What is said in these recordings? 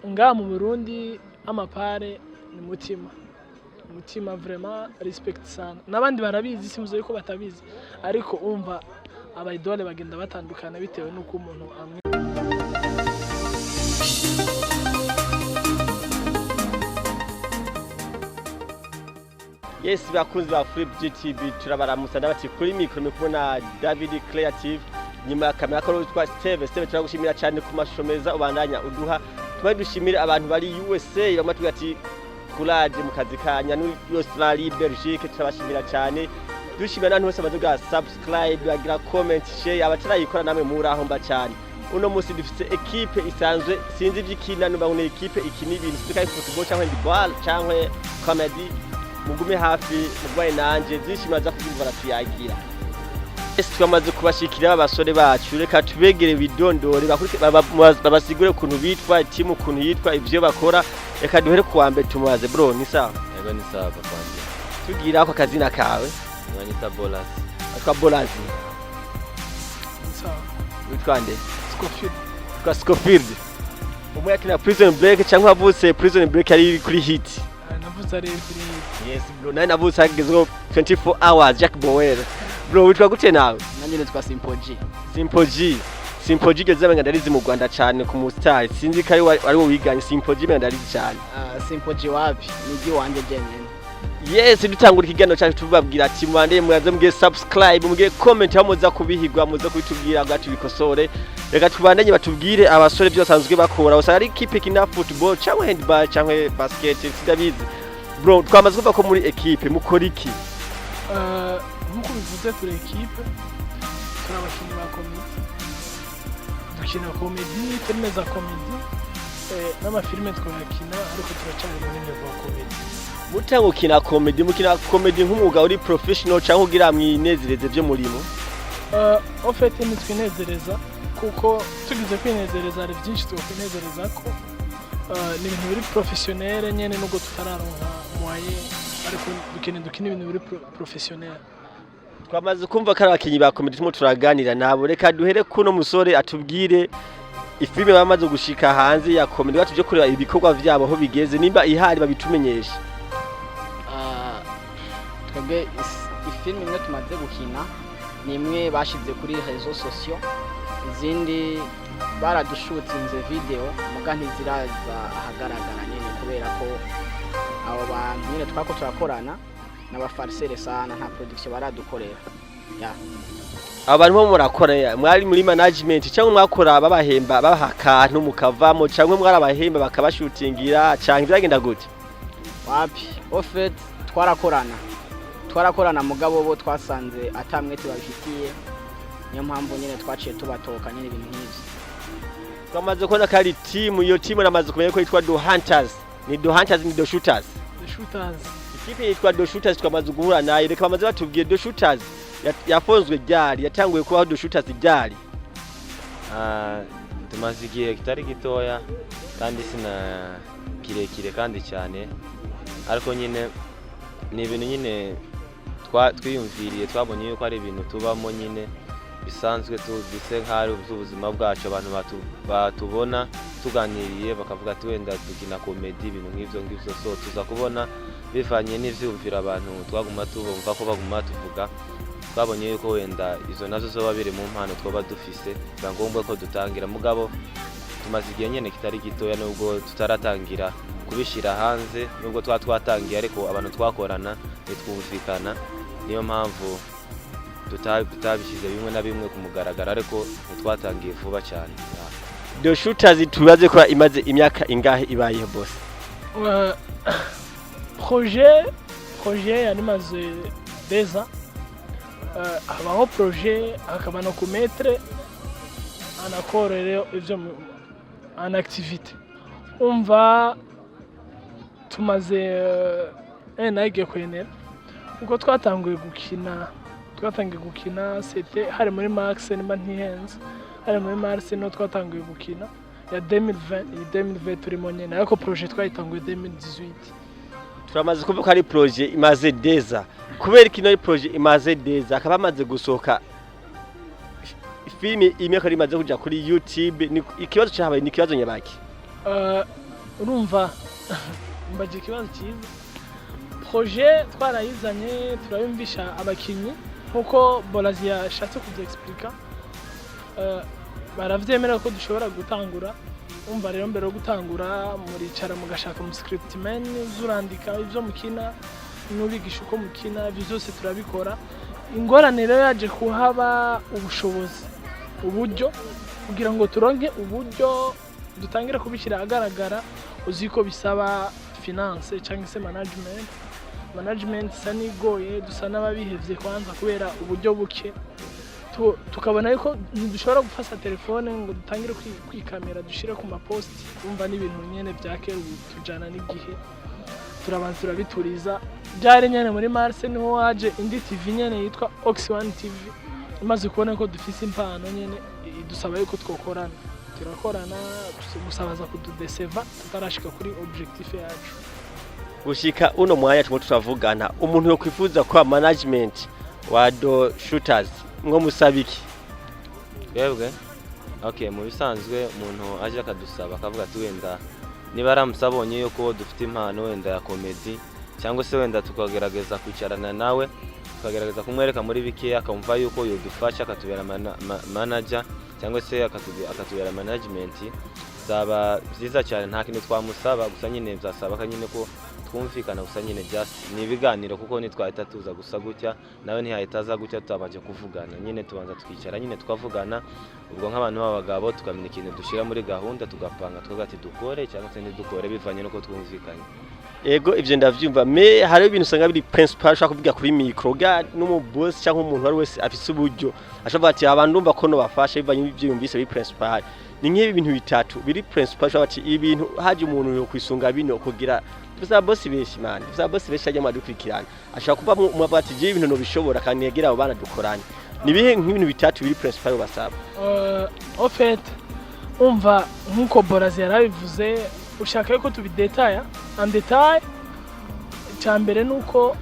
Ngaha mu Burundi amapare ni Mutima. Mutima, vraiment respect sana. N'abandi barabizi, simvuze yuko batabizi, ariko umva, aba idole bagenda batandukana bitewe n'uko umuntu amwe. Yes, bakunzi ba Flip GTV, turabaramutsa. Ndabati kuri micro muri kubona David Creative, nyuma ya kamera ko witwa Steve. Steve, turagushimira cyane ku mashusho meza ubandanya uduha. Tuba dushimira abantu bari USA, bamwe tuvuga ati courage mu kazi kanya, ni Australie, Belgique, turabashimira cyane. Dushimira n'abantu bose bamaze subscribe, bagira comment, share, abatarayikora namwe muraho mba cyane. Uno munsi dufite équipe isanzwe, sinzi ivy'ikina, numva ngo ni équipe ikina ibintu sika football cyangwa handball cyangwa comedy. Mugume hafi, mugwaye nanje byinshi muraza kubyumva, baratuyagira. Ese twamaze kubashikira abasore bacu, reka tubegere bidondore, babasigure ukuntu bitwa, timu ukuntu yitwa, ivyo bakora. Reka duhere kuwa mbere, tumubaze. Bro, ni sawa? Yego, ni sawa, papa wanje. Tugira ako kazina kawe. Mwanyita Bolas. Atwa Bolazi. Sawa. Witwa nde? Scofield. Witwa Scofield, umwe yakina Prison Break cyangwa wavutse Prison Break ari kuri hit? Navuze ari kuri. Yes bro, nari navutse hagezweho 24 Hours, Jack Bauer. Bro, witwa gute nawe? Nanjye nitwa Simple G. Simple G. Simple G geze abanya ndarizi mu Rwanda cyane ku mu star. Sinzi ko ari wo wiganye Simple G, ndarizi cyane. Ah, Simple G wapi, ni G wanje jenyene. Yes, dutangura ikiganiro cyacu tubabwira ati mwande muyanze, mugiye subscribe, mugiye comment, aho muza kubihigwa, muza kubitubwira ngo tubikosore. Reka tubandanye batubwire abasore byo basanzwe bakora. Usanga ari équipe ikina football cyangwa handball cyangwa basket, sindabizi. Bro, twamaze kuvuga ko muri équipe mukora iki? Nk'uko bivuze, turi équipe, turi abakinnyi ba comédie, dukina comédie, filime za comédie n'amafilime twayakina, ariko turacyari muri niveau ya comédie. Mutanga gukina comedy, mukina comedy nk'umwuga uri professional cyangwa kugira mwinezereze byo murimo? En fait ntitwinezereza, kuko tugize kwinezereza hari byinshi twakwinezereza ko ni ibintu biri professionnel nyene, nubwo tutararonka moyen, ariko dukeneye dukina ibintu biri professionnel. Twamaze kumva ko ari abakinyi ba comedy, turimo turaganira nabo. Reka duhere kuno musore atubwire ifilime bamaze gushika hanze ya comedy, batuje kureba ibikorwa vyabo aho bigeze, nimba ihari babitumenyeshe. Ah, twebwe ifilime imwe tumaze gukina ni imwe bashize kuri réseaux sociaux, izindi baradushutinze video muga ntiziraza ahagaragara nyene, kubera ko abo bantu nyene twako turakorana n'abafarisere sana, nta production baradukorera ya. Abantu bo murakora, mwari muri management cyangwa mwakora babahemba, babaha akantu mukavamo, cyangwa mwarabahemba bakabashutingira, cyangwa byagenda gute? Wapi, au fait twarakorana, mugabo bo twasanze atamwete babifitiye, niyo mpamvu nyene twaciye tubatoka nyene, ibintu nk'ivyo. Twamaze kubona ko ari team. Iyo team namaze kumenya ko yitwa The Hunters. Ni The Hunters, ni The Shooters? The Shooters. Ikipe yitwa The Shooters, twamaze guhura nayo. Reka bamaze batubwiye, The Shooters yafonzwe ryari? Yatanguye kubaho The Shooters ryari? Ah, tumaze igihe kitari gitoya kandi sina kirekire kandi cyane, ariko nyine ni ibintu nyine twiyumviriye, twabonye yuko ari ibintu tubamo nyine bisanzwe, bise nk'aho ari ubuzima bwacu. Abantu batubona tuganiriye bakavuga ati wenda dukina comédie, ibintu nk'ibyo ngibyo. So tuza kubona bivanye n'ivyumviro abantu twaguma tubumva ko baguma tuvuga, twabonye yuko wenda izo nazo zoba biri mu mpano twaba dufise, biba ngombwa ko dutangira. Mugabo tumaze igihe nyene kitari gitoya, nubwo tutaratangira kubishyira hanze, nubwo twa twatangiye, ariko abantu twakorana ntitwumvikana, niyo mpamvu tutabishyize bimwe na bimwe ku mugaragaro, ariko ntitwatangiye vuba cyane. The Shooters tubaze ko imaze imyaka ingahe ibayeho, boss? Projet yari imaze 2 ans. Habaho projet, hakaba no ku mettre en accord rero ivyo en activité. Umva, tumaze nayo igiye kwenera, kuko twatanguye gukina c'était hari muri mars, nimba ntihenze, hari muri mars niho twatanguye gukina ya 2020. Iyi 2020 turimo nyene, ariko projet twayitanguye 2018. Turamaze kuvuga ko ari projet imaze 2 ans. Kubera ko ino ari projet imaze 2 ans, akaba amaze gusohoka Filime imwe ko rimaze kuja kuri YouTube, ni ikibazo cyahabaye, ni ikibazo nyabaki? Urumva mbaje ikibazo cyiza. Projet twarayizanye, turayumvisha abakinyi nkuko Bolazi yashatse kuvyexplica. Baravyemera ko dushobora gutangura. Umva rero, mbere yo gutangura muricara mugashaka mu scriptman uzurandika ivyo mukina n'ubigisha uko mukina. Ivyo vyose turabikora. Ingorane rero yaje kuhaba ubushobozi, uburyo, kugira ngo turonke uburyo dutangire kubishyira ahagaragara. Uzi ko bisaba finance cyangwa se management. Management isa n'igoye, dusa n'ababihevye kwanza kubera uburyo buke. Tukabona yuko ntidushobora gufata telefone ngo dutangire kwikamera dushire ku maposti. Umva, n'ibintu nyene vya kera, ubu tujana n'igihe. Turabanza turabituriza. Byari nyene muri mars, niho waje indi TV nyene yitwa Ox One TV. Imaze kubona ko dufise impano nyene, idusaba yuko twokorana. Turakorana gusa baza kududeseva tutarashika kuri objectif yacu. Gushika uno mwanya turimo turavugana, umuntu yo kwifuza kwa management wa Do Shooters ngo musabiki? Twebwe, okay, mu bisanzwe umuntu aje akadusaba akavuga ati wenda niba aramutse abonye yuko dufite impano wenda ya comedy, cyangwa se wenda tukagerageza kwicarana nawe, tukagerageza kumwereka muri bikeya, akumva yuko yodufasha akatubera manager cyangwa se akatubera management, byaba byiza cyane. Nta kintu twamusaba, gusa nyine byasaba ko nyine ko twumvikana gusa nyine, just ni ibiganiro, kuko ntitwahita tuza gusa gutya, nawe ntiyahita aza gutya tutabanje kuvugana. Nyine tubanza tukicara nyine tukavugana, ubwo nk'abantu b'abagabo tukamenya ikintu dushyira muri gahunda, tugapanga, tukavuga ati dukore cyangwa se ntidukore, bivanye n'uko twumvikanye. Ego, ivyo ndavyumva, mais hariho ibintu usanga biri principal ushaka kuvuga kuri micro ga n'umu boss cyangwa umuntu wari wese afise uburyo ashobora ati abantu ndumva ko no bafasha bivanye n'ivyo yumvise biri principal. Ni nk'ibi bintu bitatu biri principal ushobora ati ibintu haje umuntu yo kwisunga bino, kugira dufise boss benshi man, dufise boss benshi ajya madukurikirana, ashobora kuba mu ati je ibintu no bishobora kandi yegera abo bana dukoranye. Ni bihe nk'ibintu bitatu biri principal basaba? En fait, umva, nk'uko Borazi yarabivuze, ushaka yuko tubidetaya en détail. Icya mbere ni uko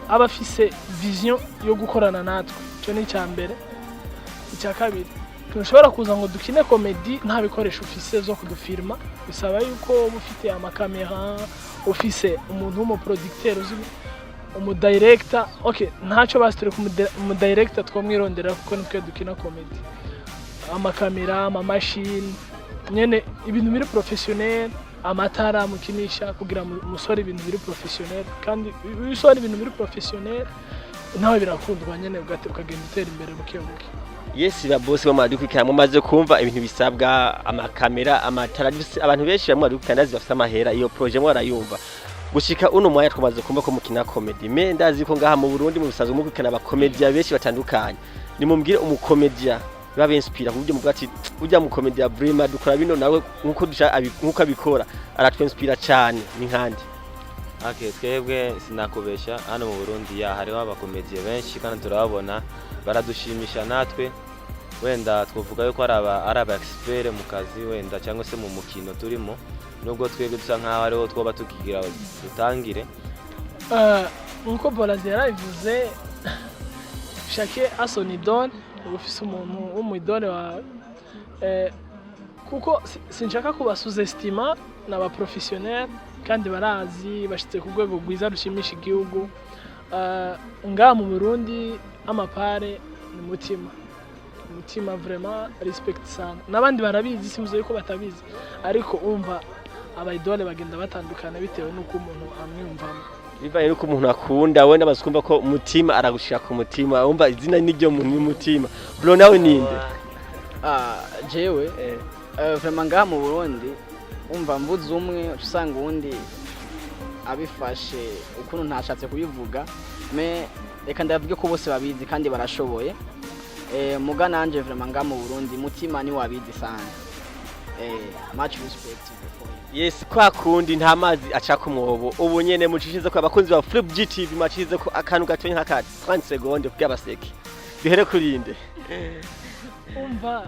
aba afise vision yo gukorana natwe, icyo ni icya mbere. Icya kabiri, ntushobora kuza ngo dukine comédie nta bikoresho ufise zo kudufirma. Bisaba yuko uba ufite amakamera, ufise umuntu w'umuproducteur uzi, umudirector. Okay, ntacyo basi turi umudirector twamwirondera kuko nitwe dukina comédie. Amakamera, amamashini nyene, ibintu biri professionnel, amatara mukinisha, kugira musore ibintu biri professionnel. Kandi iyo usohora ibintu biri professionnel nawe birakundwa nyene, ukagenda utera imbere buke buke. Yes, ba boss bamadukurikirana, mumaze kumva ibintu bisabwa: amakamera, amatara. Abantu benshi bamwe badukurikirana ndazi bafise amahera, iyo projet mwe barayumva. Gushika uno mwanya twamaze kumva ko mukina comedy, mais ndazi ko ngaha mu Burundi mu bisanzwe mukurikirana abakomedia benshi batandukanye. Nimumbwire umukomedia babinspira ku buryo muvuga ati ujya mu komedia vraiment dukora bino nawe nkuko dusha nkuko abikora aratwinspira cyane, ni nkandi? Okay, twebwe sinakubesha, hano mu Burundi ya hariho abakomediye benshi kandi turababona, baradushimisha natwe. Wenda twavuga yuko ari aba expert mu kazi wenda cyangwa se mu mukino turimo, nubwo twebwe dusa nkaho ariho twoba tukigira dutangire. Nkuko Borazi yarabivuze, chacun a son idole. Uba ufise umuntu w'umwidole wawe. Kuko sinshaka kubasuzestima, ni abaprofessionnel kandi barazi bashitse ku rwego rwiza rushimisha igihugu. Ngaha mu Burundi amapare ni Mutima. Mutima vraiment respect sana, n'abandi barabizi, simvuze yuko batabizi, ariko umva, abayidole bagenda batandukana bitewe n'uko umuntu amwiyumvamo. Bivanye nuko umuntu akunda, we n'amaze kumva ko Mutima aragushira ku mutima, wumva izina niryo muntu ni Mutima. Bro, nawe ninde? Ah, jewe vraiment ngaha mu Burundi, umva, mvuze umwe uca usanga uwundi abifashe ukuntu ntashatse kubivuga, mais reka ndavuge ko bose babizi kandi barashoboye. Muga nanje vraiment ngaha mu Burundi Mutima ni wabizi sana. Much respect for him. Yes, kwa kundi nta mazi aca ku mwobo. Ubu nyene mucishize ko abakunzi ba Flip GTV, mucishize ko akantu gatonya nk'aka 30 secondes kugira baseke. Duhere kurinde. Umva,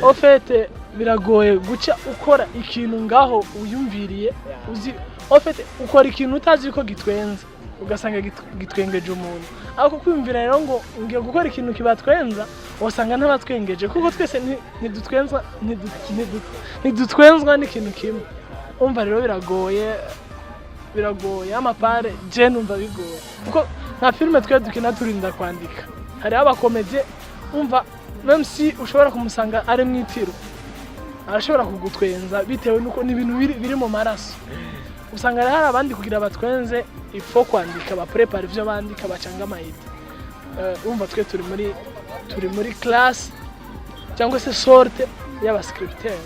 au fait biragoye guca ukora ikintu ngaho uyumviriye uzi. Au fait ukora ikintu utazi ko gitwenza, ugasanga gitwengeje umuntu. Ariko kwiyumvira rero ngo ngiye gukora ikintu kibatwenza, wasanga ntabatwengeje, kuko twese ntidutwenzwa n'ikintu kimwe. Umva rero biragoye, biragoye amapare. Je numva bigoye kuko nka filime twe dukina turinda kwandika. Hariho aba comédiens, umva, même si ushobora kumusanga ari mu itiro, arashobora kugutwenza bitewe nuko ni ibintu biri mu maraso. Usanga rero hari abandi kugira batwenze ifo kwandika, baprepara ivyo bandika, bacanga ama idées. Urumva twe turi muri classe cyangwa se sorte y'aba scripteur.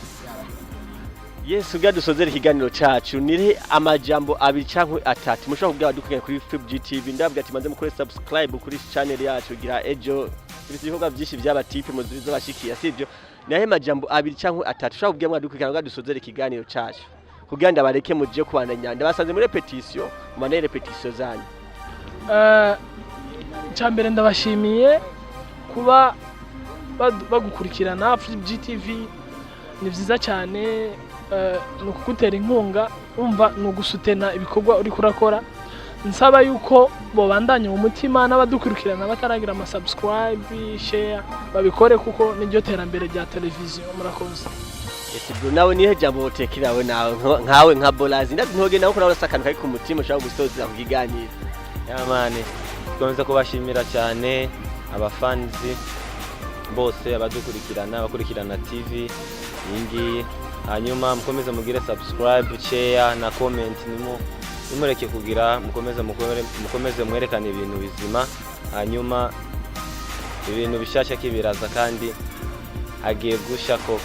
Yes, ubwa dusozera ikiganiro cacu, nire amajambo abiri canke atatu mushobora kubwira abadukurikirana kuri Flip GTV. Ndababwira ati manze mukore subscribe kuri channel yacu kugira ejo ibisi ibikorwa byinshi by'aba type muzabashikiya, sivyo? Nahe majambo abiri canke atatu ushobora kubwira mwadukurikirana ubwa dusozera ikiganiro cacu, kugira ndabareke muje kubandanya? Ndabasanze muri répétition, mubandanye répétition zanyu. Icya mbere, ndabashimiye kuba bagukurikirana Flip GTV. Ni byiza cyane, ni ukugutera inkunga, umva, ni ugusutena ibikorwa uriko urakora. Nsaba yuko bobandanya mu mutima n'abadukurikirana bataragira ama subscribe, share, babikore kuko niryo terambere rya televiziyo. Murakoze. Ese bro, nawe nihe jambo wotekerawe nawe nkawe nka Bolazi? Ndazi ntogenda kuko nawe urasa akantu kari ku mutima ushobora gusozera ku kiganiro. Yeah man, dukomeza kubashimira cyane abafanzi bose, abadukurikirana, abakurikirana TV iyi ngiyi. Hanyuma mukomeze mugire subscribe, share na comment. Nimureke kugira, mukomeze mukomeze mwerekane ibintu bizima. Hanyuma ibintu bishasha kibiraza kandi hagiye gusha koko.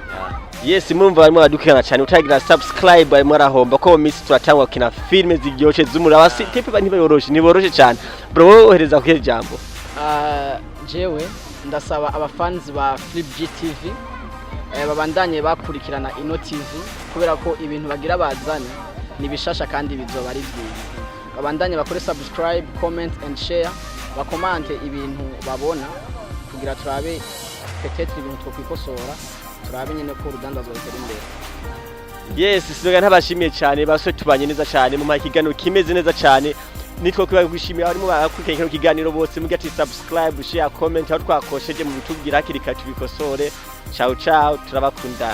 Yeah. Yes, murumva barimo baradukurikirana cyane. Utagira subscribe barimo arahomba ko mu minsi turatangwa gukina filime ziryoshe z'umuraba. Si type ntibayoroshe, ntiboroshe cyane. Bro, wowe wohereza ku jambo? Ah, jewe ndasaba abafanzi ba Flip GTV babandanye bakurikirana ino TV kubera ko ibintu bagira bazane ni bishasha kandi bizoba ari byiza. Babandanye bakore subscribe, comment and share, bakomante ibintu babona kugira turabe peut-être ibintu twokwikosora, turabe nyine ko urudandazwa rutera imbere. Yes, sizoga ntabashimiye cyane baswe, tubanye neza cyane mu kiganiro kimeze neza cyane. Nitwo kuba gushimira barimo barakurikirana kino kiganiro bose. Mugira ati subscribe, share, comment, aho twakosheje mu bitubwira hakiri kare tubikosore. Ciao ciao, turabakunda.